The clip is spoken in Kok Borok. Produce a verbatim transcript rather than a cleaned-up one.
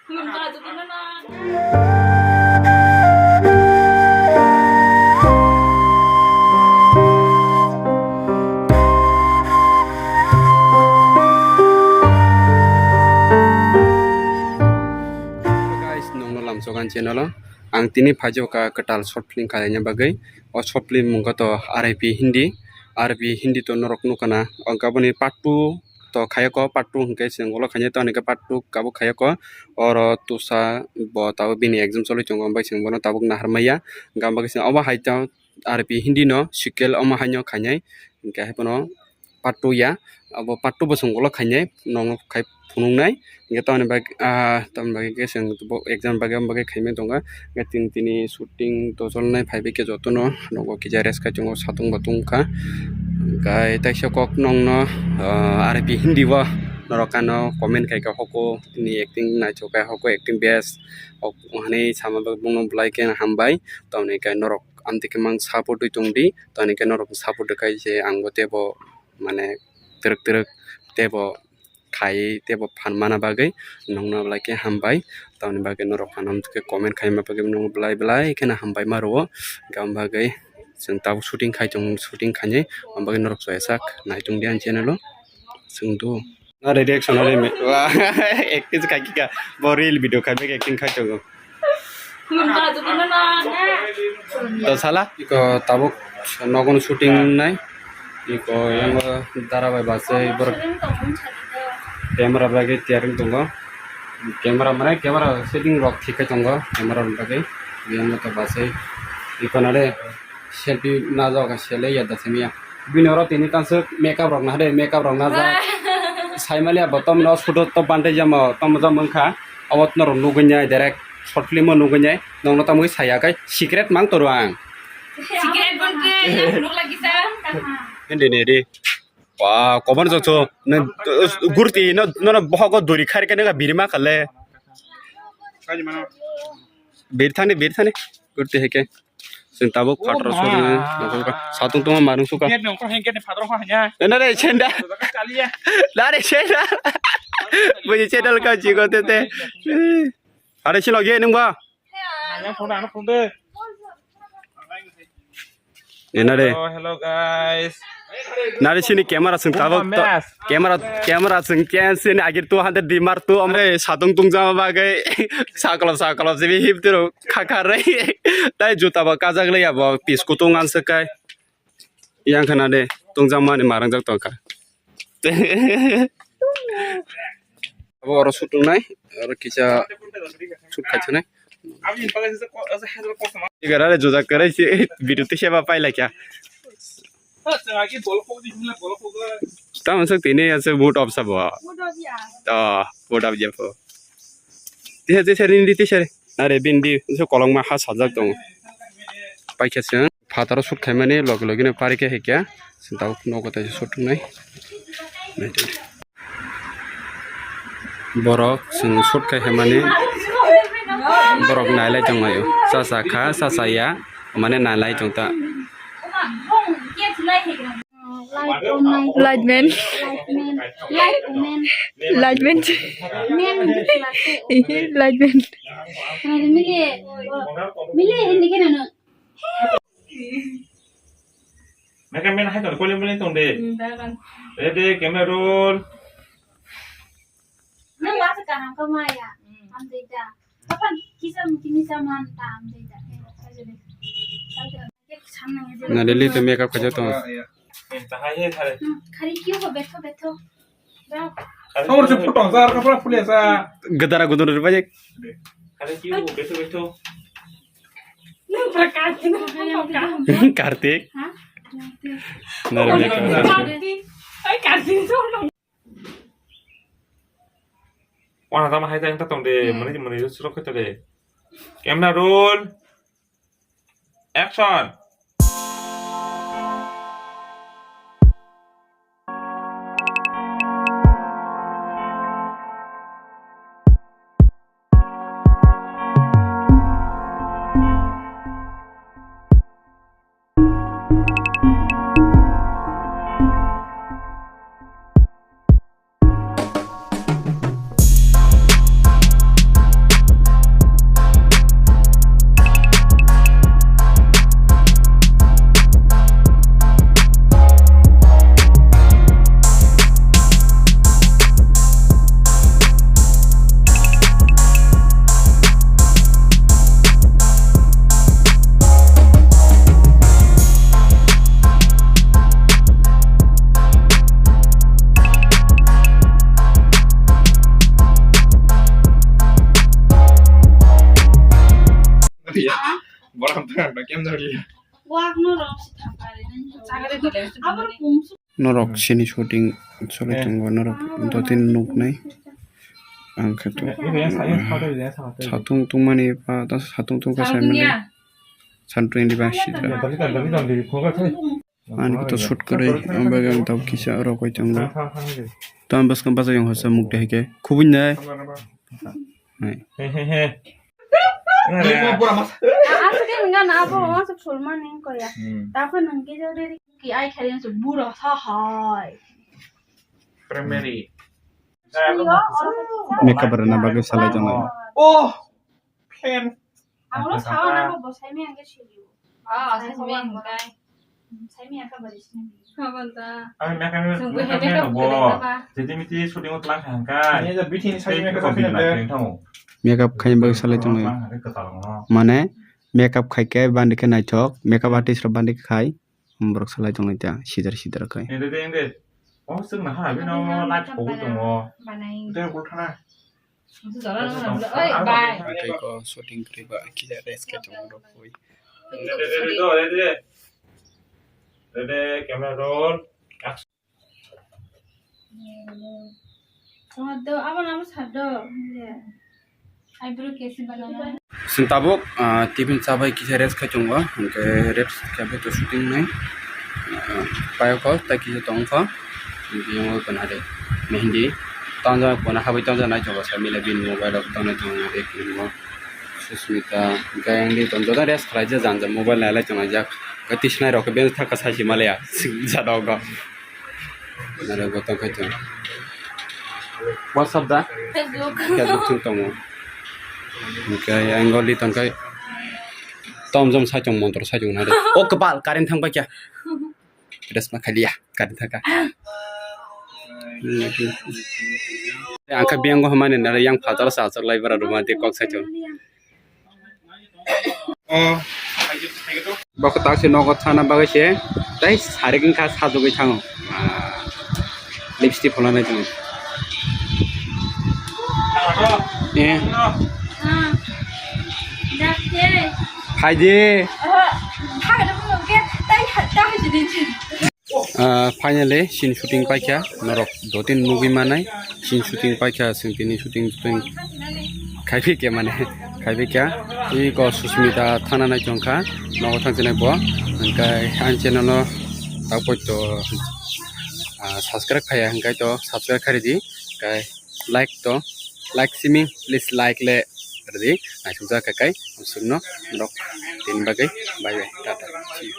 Guys, nongno lamsogan channel o ang tini phaijokha kwtal short film khaina bagwi. O short film wngkha to R I P Hindi, R I P Hindi to norok nukana. Wngkha boni part two to khayoko, part two hwnkhe chwng ulo khainai to, ani khe part two kabo khayoko. Oro tusa bo tabuk bini exam choli tongo, ambai chwng bono tabuk nahar maya. Hwnkhe ambai chwng obo hai to R I P Hindi no sequel omo haino khainai, hwnkhe hai phano part two ya, abo part two bo chwng ulo khainai, nongno khai phunuknai. Hwnkhe tamoni bagwi, ah, tamoni bagwi khe chwng bo exam bagwi, omo bagwi khaimani tongo. Hwnkhe tini, tini shooting to cholnai, phaibai khe jotono nogo kisa rest khai tongo, satung batung wngkha. Hwnkhe taisa kok nongno, ah, R I P Hindi o norok ano comment khai kha, hoko ni acting naithok kha, hoko acting best, hok hinwi sama bagwi bongno belai khe hambai. Tamoni khe norok amtwi khe mang support wi tongdi, tamoni khe norok support rwkha je ang bo teibo mane twrwk twrwk teibo khai teibo phan mana bagwi nongno belai khe hambai. Tamoni bagwi norok ano amtwi khe comment khaima bagwi nongno belai belai kheno hambai ma rwo. Gam bagwi chwng tabuk shooting khai tong, shooting khainai, am bagwi norok chaya sak nai tongdi ani channel o chwng do. Nare reaction nare me. Wah, acting kha kika. Bo real video khai bek acting khai tongo. To sala? Iko tabuk nogon shooting nai. Iko yang dara bai basai bor camera bagwi tiyaring tongo. Camera mane camera setting rok thik khai tongo. Camera bagwi yang to basai. Iko nare selfie najak selai ya da simiya. Bini oro tini tansuk makeup rok nahade, makeup rok najak. Saimaliya bo tomno photo to bandai jamo, tomo jamo wngkha. Awat norok nugwi nyai direct short film o nugwi nyai. Nongno tamwi saya kai secret mang toro ang. Secret bangke, yang nuk lagi sa. Hindi ni di. Wah, koban jok so. Gurti no, no, no, bohogo duri khari kene ga birima kale. Bir thani, bir thani. Gurti heke. Chwng tabuk phataro suri nai nokol ka satung tongma marung suka. Gate ni ongkhor hang, gate ni phataro kha hanya. Ena re chenda. Kaliya. La re chenda. Buji chenda ka jigo tete. Are sino ge nung ba. Hanya phone ano phone de. Ena re. Hello, hello guys. Nari sini camera sing tabuk to. Camera, camera sing ken sini agir two hundred dimar tu amre satung tung jama bagai. Sakalo sakalo sini hip tu. Khakharwi tai juta bo kajak le abo pis kutung ang se kai. Yang khana de tungjakmani marang jak tongkha. Abo oro shoot wngnai, oro kisa shoot khaichanai. Igara le jujak kwrwi si video twi seba pai laikha. Tamo sak tini ase boot of sabo. To boot of ya po. Tisa tisa rin di tisa re. Nare bindi so kolokma ha sajak tongo. Paikha se phataro shoot khaimani loge loge no pari khe hikya. Sintao nogo tai shoot wngnai. Borok chwng shoot khai khaimani borok nailai tonglaio. Chacha kha, chacha ya, mane nailai tongta. Lightman. Lightman. Lightman. Lightman. Mekha men hai tong, kole mole tong de. Hmm, dagan. Ready, camera roll. Nang bahasa kaham ka maya. Hmm. Am dei da. Kapan kisa mungkin ni saman ta am dei da. Nalili to makeup khaja tong. Hmm, khari kyo ho betho betho. Tomor se photo sa ar kapra phule sa. Gadara gudur bajek. Khari kyo ho betho betho. Kartik. Ha? Nare makeup. Kartik. Ai Kartik. Wana tama hai tang ta tong de, hmm. Mani mani surok khato de. Camera roll. Action. Borok tang tang kemjak liya. Norok sini shooting choli tongo, norok dotini nuknai. Ang khe to satung tungmani ba, ta satung tungkha saimani. San twenty ba sidra. Ani khe to shoot kwrwi, ang bagwi ang tabuk kisa rokoi tongo. Tamo bwskang bachai yang hosa muk de hai khe. Khubui nai. Hai. Aswk khe nang gana abo, aswk sulmani wngkha ya. Hmm. Takhe nang kisa riri ki ai khe yang buro sa hai. Primary. Makeup rwna bagwi salai tongo. Oh! Fan. Ang lo sawa na bo sai mi ang khe sili. Ah, sai mi ang kai. Sai mi ang khe bari sini. Kaban ta. Ang makeup ni makeup ni bo. Jadi miti shooting utlang hangkai. Ini jadi bitin sai mi ang khe bari sini. Makeup khaina bagwi salai tongo. Mane makeup khai khe bandi khe naithok, makeup artist rok bandi khe khai. Borok salai tongo ta sidar sidar khai. Ede de ede. Oh, sung na ha bino light pogwi tongo. Banai. De ulthana. Oi, bye. Tei ko shooting kwrwi ba kisa rest khe tongo rok koi. Ede de ede de. Ede camera roll. Action. Chwng tabuk, ah, tiffin chabai kisa rest khai tongo, hwnkhe rest khabai to shooting nai, ah, payokgo tei kisa tongkha, hwnkhe yang bo khna de mehndi tonjak, bono habwi tonjak nai tongo, sa mile bini mobile rok tongnai tongo de, Susmita, hwnkhe yang di tong joto rest khlaijak, janja mobile nailai tongjak, hwnkhe tisnai rok khe bini thaka saisi maliya, jada ogo. Nare bo tongkhe tong. WhatsApp da? Facebook. Facebook thung tongo. Hwnkhe ang goli tongkhe tom jom saichung montro saichung nare. O kwpal current thang paikha. Dress ma khaliya current thangkha. Ang kha biyango hamani nare yang phatar sa achak lai bara romantic kok saichung. Bokhe taksi nogo thana bagwi se tei sarik wngkha sajagwi thango. Ah, lipstick phola nai tongo. Eh. Phaidi. Ah, finally, scene shooting paikha, norok dotini nugwi manai, scene shooting paikha, chwng tini shooting, shooting khaiphikha, mane, khaiphikha. Iko Susmita thana nai tongkha, nogo thangsinai bo, hwnkhe ani channel no tabuk poito, ah, subscribe khaiya, hwnkhe to subscribe khaidi, hwnkhe like to, like simi, please like le rwdi, naisukjak khe kai, amsukno, norok tini bagwi, bye bye, tata, see you.